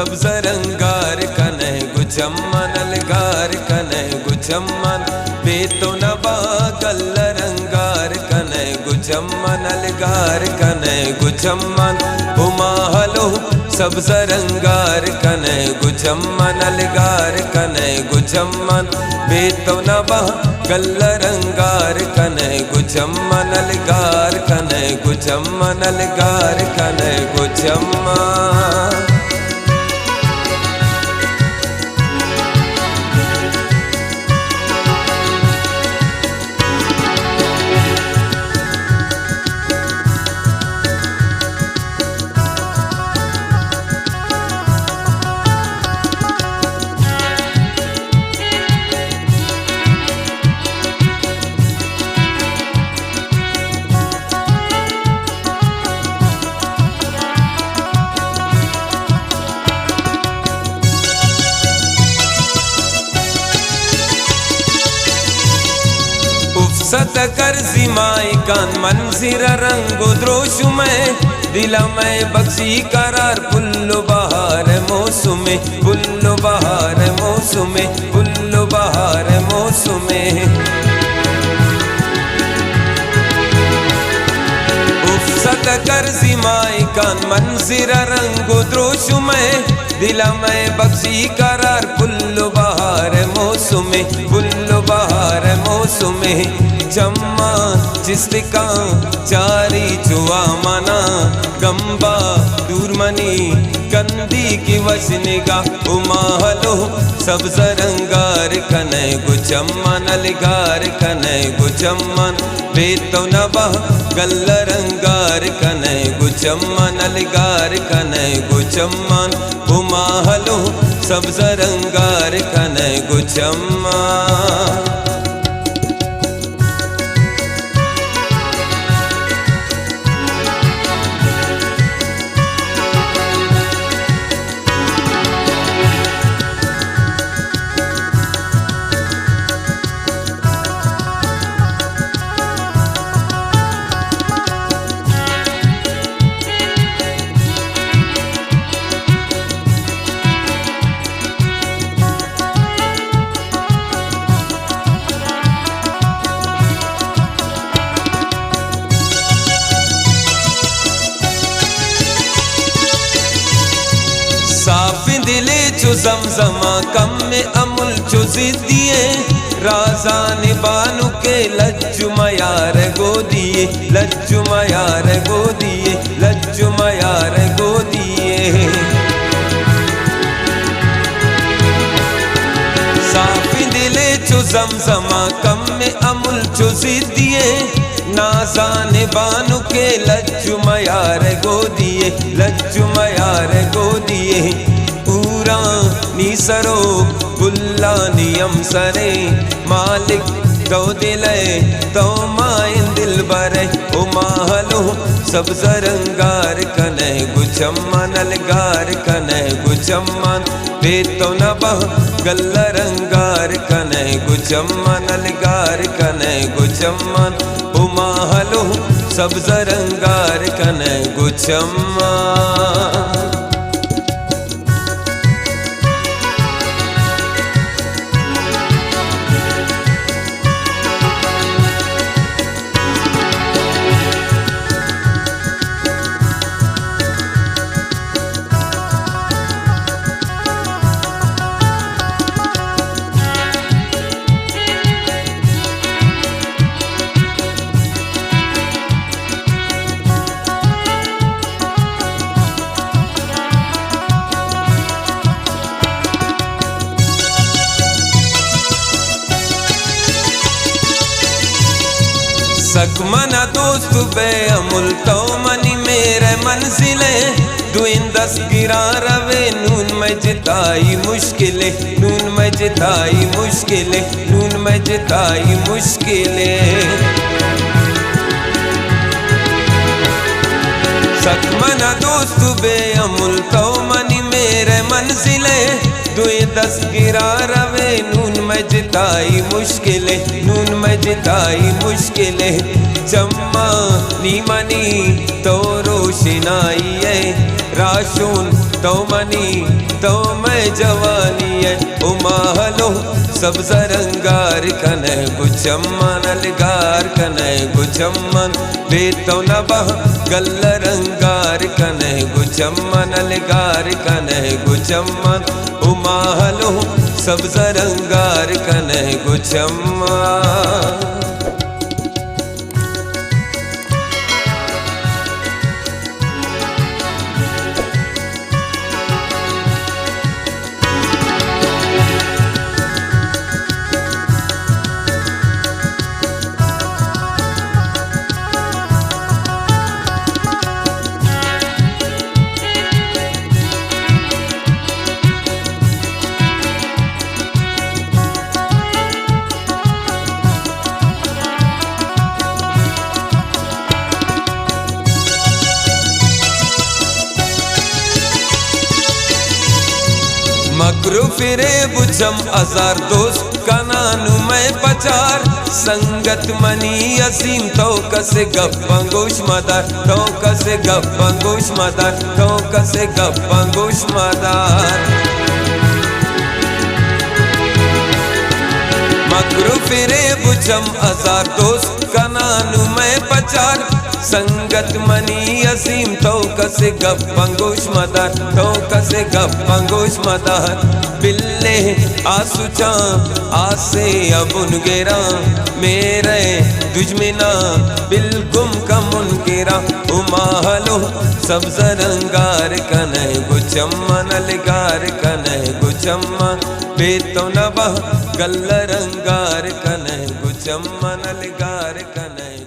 سبز رنگار کنئے گوں چمن، الگار کنئے گوں چمن، بے تو نبا گل رنگار کنئے گوں چمن، الگار کنئے گوں چمن۔ او ماہلو سبز رنگار کنئے گوں چمن، الگار کنئے گوں چمن، بے تو نبا گل رنگار کنئے گوں چمن، الگار کنئے گوں چمن، الگار کنئے گوں چمن۔ اف ست کرزی مائکان منظر رنگ و دروشمئے، دل مئے بخشی قرار پل و بہار موسمئے، پل و بہار موسمئے، پل و بہار موسمئے۔ اف ست کرزی مائکان منظر رنگ و دروشمئے، دل مئے بخشی قرار پل و بہار موسمئے، پل و بہار موسمئے۔ چماں چست کاں چاری چو آمانا، گمبا دور منی کندی کی وش نگاہ۔ او ماہلو سبز رنگار کنئے گوں چمن، الگار کنئے گوں چمن، بے تو نبا گل رنگار کنئے گوں چمن، الگار کنئے گوں چمن۔ او ماہلو سبز رنگار کنئے گوں چمن۔ صاف دلے چو زمزماں، کم امل چو زدیے، رازان بانکے لج میار گودیے، لج میار گودیے، لج میار گودیے۔ صاف دلے چو زمزماں، کم امل چو زدیے، نازان بانکے لج میار گودیے، لج میار گودیے۔ اوراں نی سرو گلانی ہمسریں مالک تو دلئے، تو مائن دلبرئے۔ او ماہلو سبز رنگار کنئے گوں چمن، الگار کنئے گوں چمن، بے تو نبا گل رنگار کنئے گوں چمن، الگار کنئے گوں چمن۔ او ماہلو سبز رنگار کنئے گوں چمن۔ سک منا دوست بے امل تو منی میرے منزلے، دوئیں دست گراں روے نون مئے جتائی مشکلے، نون مئے جتائی مشکلے، نون مئے جتائی مشکلے۔ سک منا دوست بے امل تو منی میرے منزلے، دوئیں دست گراں روے نون مئے جتائی مشکلے، نون مئے جتائی مشکلے۔ چماں نی منی تو روشنائیے، راہشون تو منی تو مئے جوانی ءَ او ماہلو، سبز رنگار کنئے گوں چماں، نلگار کنئے گوں چماں، بے تو نباں گل رنگار کنئے گوں چماں، نلگار کنئے گوں چماں، او ماہلو، سبز رنگار کنئے گوں چماں۔ مکر و فریب و چم ہزار دوست کناں نوں مئے پچار، سنگت منی عظیم تو کسے گپاں گوش مدار، تو کسے گپاں گوش مدار، تو کسے گپاں گوش مدار۔ مکر و فریب و چم ہزار دوست کناں نوں مئے پچار، سنگت منی عظیم تو کسے گپاں گوش مدار، تو کسے گپاں گوش مدار۔ بلے آسوچاں آسے ابن گراں، میرے دژمناں بل گم کمن گراں۔ او ماہلو، سبز رنگار کنئے گوں چماں، نلگار کنئے گوں چماں، بے تو نباں گل رنگار کنئے گوں چماں، نلگار کنئے